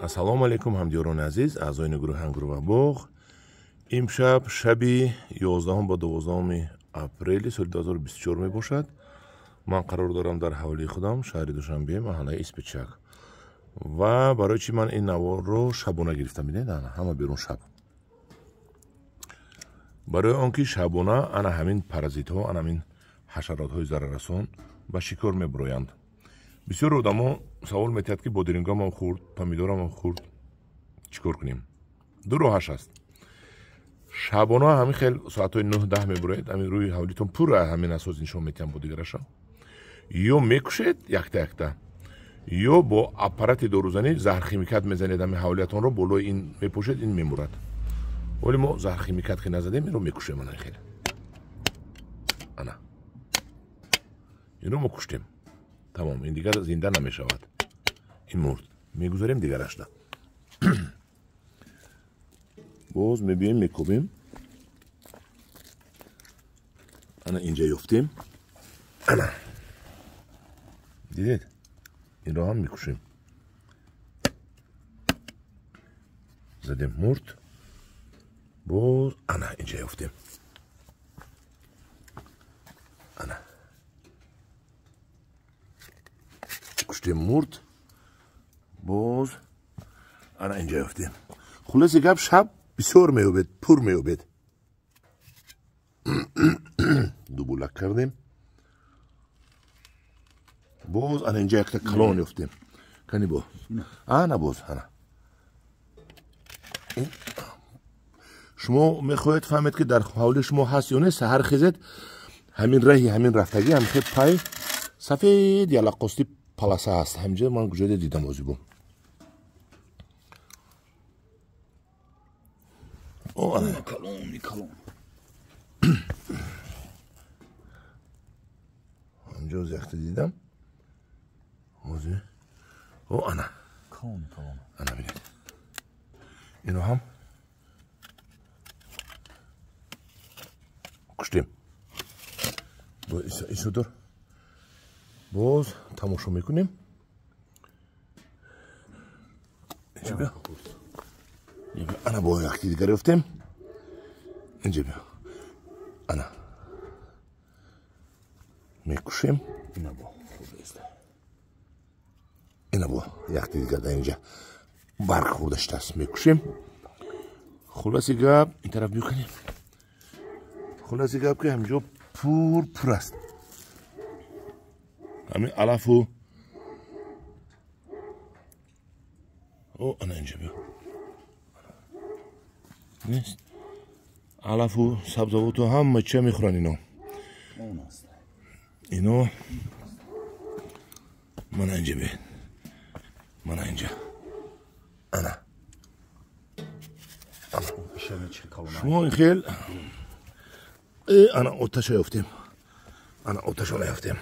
Ассалому алайкум ҳамдиёрони азиз, аъзои гурӯҳи Ангур ва боғ. Имшаб шаби 11 ба 12 апрели соли 2024 мебошад. Ман қарор дорам дар ҳавлии худам, шаҳри Душанбе, маҳаллаи Испичак. Ва барои чӣ ман ин наворро шабона гирифтам, бинед, ана ҳама берун шаб. Барои он ки шабона ана ҳамин паразитҳо, ана ҳамин ҳашаротҳои зараррасон ба шикор мебуроянд. Бисёр одамо савол метиҳад, ки бодирингамам хурд, помидорамам хурд, чӣ кор кунем? Ду роҳаш аст. Шабона ҳамин хел соатҳои 9-10 мебуроед, ҳамин рӯи ҳавлитон пурра ҳамин асос нишон метиҳам бо дигараша. Ё мекушед якта-якта, ё бо аппарати дорузанӣ заҳрхимикат мезанед, ҳамин ҳавлиятонро болои ин мепошед, ин мемурад. Вале мо заҳрхимикат ки назадем, инро мекушем. Ана хел, ана инро мо куштем, тамом, ин дигар зинда намешавад, ин мурд. Мегузарем дигарашда, боз мебием, мекобем, ана инҷа ёфтем, ана дидед, инро ҳам мекушем, задем, мурд. Боз ана инҷа ёфтем, ана куштем, мурд. Боз ана инҷа ёфтем. Хулоси гап, шаб бисёр меёбед, пур меёбед. Дубулак кардем. Боз ана инҷа якта калон ёфтем. Кани бо ана боз ана. Шумо мехоҳед фаҳмед, ки дар ҳавлии шумо ҳаст ё не, саҳар хезед, ҳамин раҳи ҳамин рафтагӣ ҳамхе пай сафед ялақости паласа ҳаст. Ҳаминҷа ман куҷода дидам озибо. Калон. Ҳаминҷо оз якта дидам. Ози. О, ана. Калон, калон. Ана бинед. Ино ҳам куштем. Исудор. Боз тамошо мекунем. Инҷа бия. Ана бо якти дигар ёфтем. Инҷа бия. Ана. Мекушем. Ина бо хурда. Ина бо якти дигар дар инҷа барг хурда шудааст. Мекушем. Хулоси гап, ин тараф мекунем. Хулоси гап, ки ҳаминҷо пур пур аст. Ҳамин алафу о ана инҷа биё. Нест. Алафу сабзавоту ҳама чия мехӯранд ино. Ино мана инҷа биед. Мана инҷа. Ана. Шумо ин хел ана оташа ёфтем. Ана оташона ёфтем.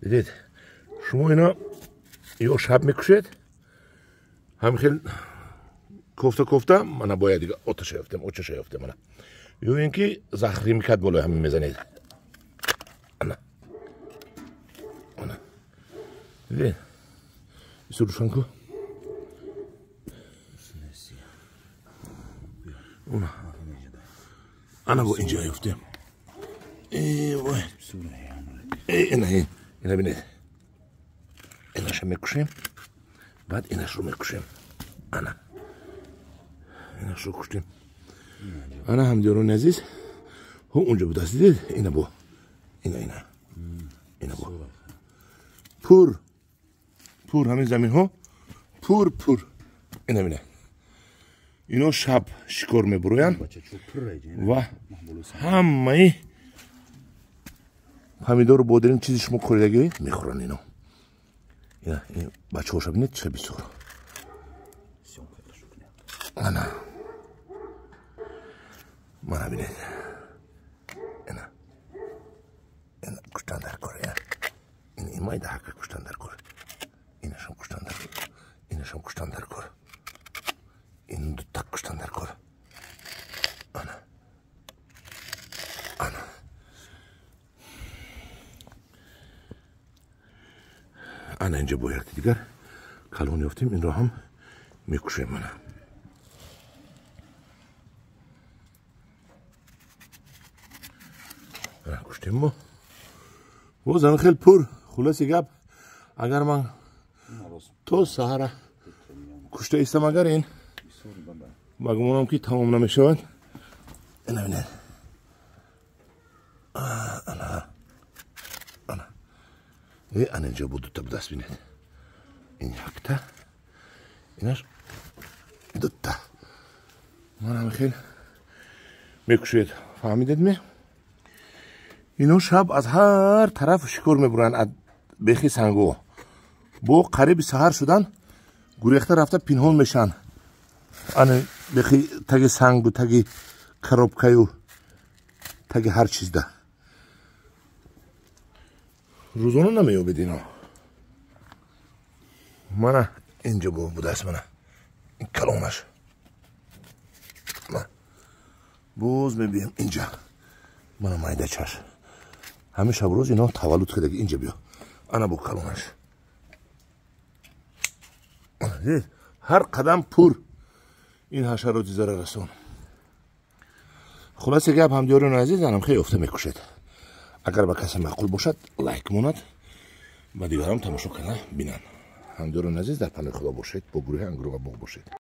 Дидед, шумо ино ё шаб мекушед, ҳамин хел кофта кофта, мана бояд дига оташа ёфтем, очаша ёфтем, ана. Ё ин ки заҳрхимикат болои ҳамин мезанед. Ана. Ана. Дидед? Исо рӯшан ку. Уна. Ана бо инҷа ёфтем. Э, вой. Э, ина, ина бинед. Инаша мекушем, баъд инашро мекушем. Ана. Инашро куштем. Ана ҳамдиёрони азиз, ҳо унҷо будааст, дидед? Ина бо. Ина, ина. Ина бо. Пур. Пур ҳамин заминҳо. Пур, пур. Ина бинед. Ино шаб шикор мебуроянд ва ҳамаи помидору бодиринг чизи шумо хӯридагӣ мехӯранд ино. Ина бачаҳоша бинед, ча бисёр. Ана. Мана бинед. Ина. Ина куштан дар кор, ина. Ин имай даҳака куштан дар кор. Инашам куштан дар кор. Инашам куштан дар кор. Ин дута куштан дар кор. Ана. Ана. Ана инҷа бо якти дигар калон ёфтем, инро ҳам Мекушем мана. Куштем мо. Боз ҳамин хел пур. Хулоси гап, агар ман то саҳара кушта истам, агар ин ба гумонам ки тамом намешавад. Ина бинед. Ана. Ана. Ана инҷо бу дута будаст, бинед. Ин якта. Инаш дута. Ман ҳамин хел мекушед. Фаҳмидед ме? Ино шаб аз ҳар тараф шикор мебуранд, аз бехи санго. Бо қариби саҳар шудан гурехта рафта пинҳон мешаванд. Ана бехи таги сангу, таги коробкаю, таги ҳар чизда. Рӯзона намеёбед ино. Мана инҷо будааст, мана ин калонаш. Боз мебием инҷа. Мана майдачаш. Ҳамин шабрӯз ино таваллуд кардаги. Инҷа биё. Ана бо калонаш. Ҳар қадам пур ин ҳашароти зараррасон. Хулоси гап, ҳамдиёрони азиз, анам хеле ёфта мекушед. Агар ба касе маъқул бошад, лайк монад, ба дигарон тамошо карда бинанд. Ҳамдиёрони азиз, дар паноҳи Худо бошед, бо гурӯҳи Ангур ва боғ бошед.